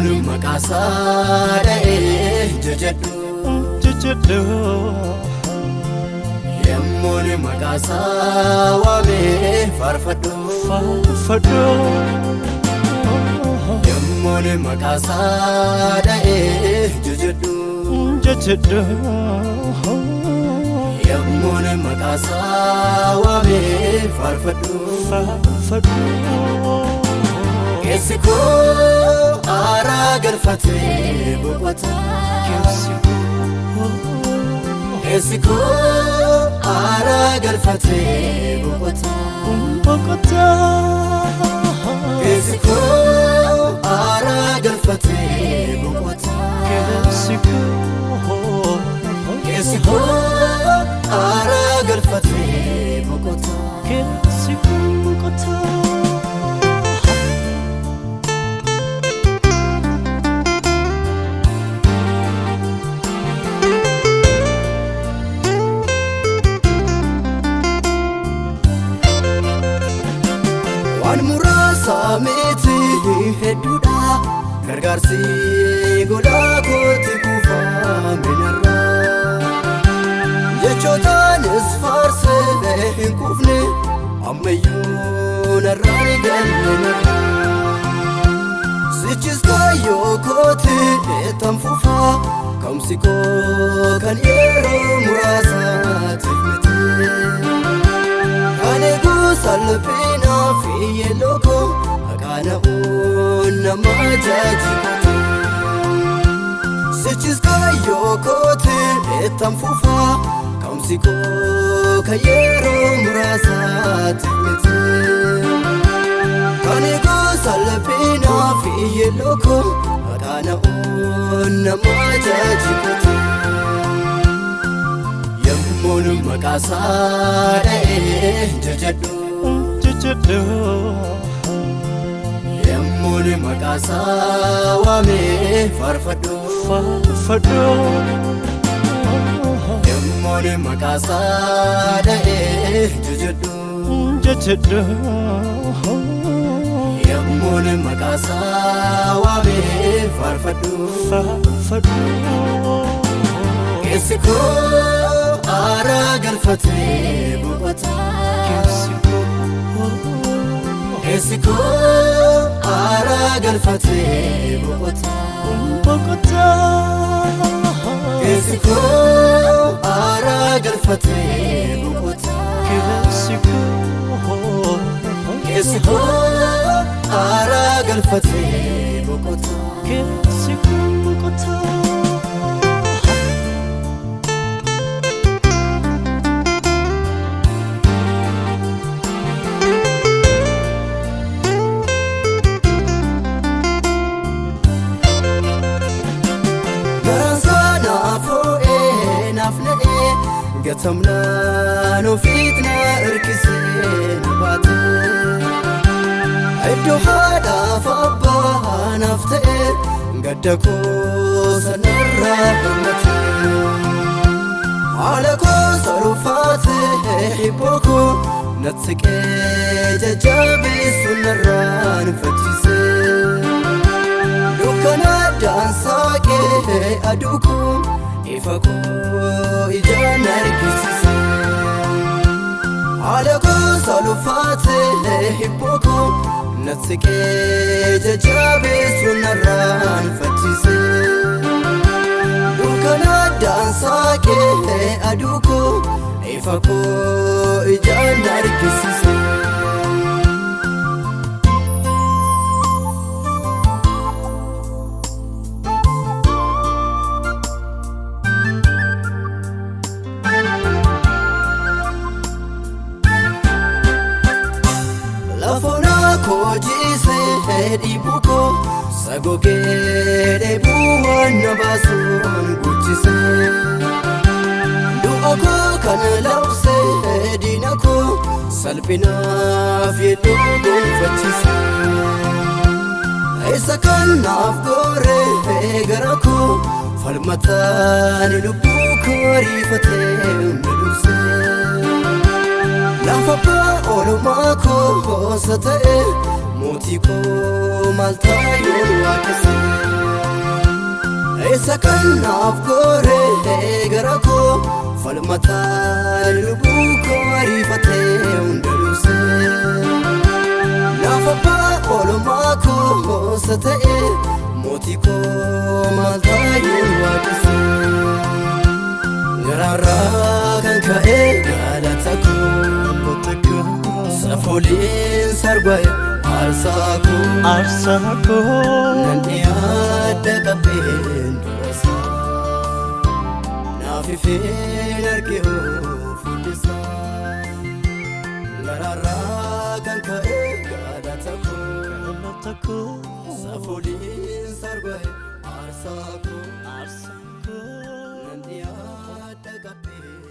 Yemmuun maqaa isaa dha'ee jajadhu. Jajadhu. Yemmuun maqaa isaa waamee faarfadhu. Faarfadhu. Yemmuun maqaa isaa dha'ee jajadhu. Jajadhu. Yemmuun maqaa isaa waamee faarfadhu. Faarfadhu. Keessi koo aaraa galfatee boqota. Keessi koo. Keessi koo aaraa galfatee boqota. Boqota. Keessi koo aaraa galfatee boqota. Keessi koo. Keessi koo aaraa galfatee boqota. Keessi koo boqota. Waan muraasa miti hedduudha gargaarsi golaa kootti kuufame narraa. Jechootaanis faarsee hin quufne ammayyuu narraan galle narraa. Sichis kaayyoo kooti tan fufaa ka'umsi koo kan yeroo muraasaatiif miti. Kan eeguu salphinaa fi yeelloo koo haqaana'uun nama jajjibatu. Sichis kaayyoo kooti tan fufaa ka'umsi koo kan yeroo muraasaatiif miti. Kan eeguu salphinaa fi yeelloo koo haqaana'uun nama jajjibatu. Yemmuun maqaa isaa dha'ee jajadhu. Jajadhu. Yemmuun maqaa isaa waamee faarfadhu. Faarfadhu. Yemmuun maqaa isaa dha'ee jajadhu. Jajadhu. Yemmuun maqaa isaa waamee faarfadhu. Faarfadhu. Keessi koo aaraa galfatee boqota. Keessi koo. Keessi koo aaraa galfatee boqota. Boqota. Keessi koo aaraa galfatee boqota. Keessi koo. Keessi koo aaraa galfatee boqota. Keessi koo boqota. Garaan naaf hoo'ee naaf na'ee gatamnaan ofiit na hirkisee na baate. Iddoo haadhaaf abbaa naaf ta'e gadda koo sanarraa hirmate. Haala koo sarufaate hibboo koo natti siqee jajjabeessu narraan faccise. Dukkana daansaaqee aduu koo ifa koo ijaan argisiise. Haala koo salufaate hibboo koo natti siqee jajjabeessu narraan faccise. Dukkana daansaaqee aduu koo ifa koo ijaan argisiise. Lafoonaa koo jiisee dhiibuu koo sagogee dheebuu waan na baasuun guchisee. Du'a koo kan labsee diina koo salphinaaf yeelloo gonfachiise. Isa kan naaf gooree gara koo falmataan lubbuu koo ariifatee na dursee. Lafa abbaa oolmaa koo ta'e Mootii koo maal taayoon waaqesse? Isa kan naaf gooree gara koo falmataan lubbuu koo ariifatee hunda dursee. Naaf abbaa oolmaa koo isa ta'e, mootii koo maal taayoon waaqesse? Garaarraa kan ka'e galata koo, Galata koo. Safooliin sarba'e aarsaa koo. Aarsaa koo. Nan dhiyaadha qabbeen durasaa, naaf ifeen arge fuullisaa. Garaarraa kan ka'e galata koo, Galata koo. Safooliin sarba'e aarsaa koo. Aarsaa koo. Nan dhiyaadha qabbeen.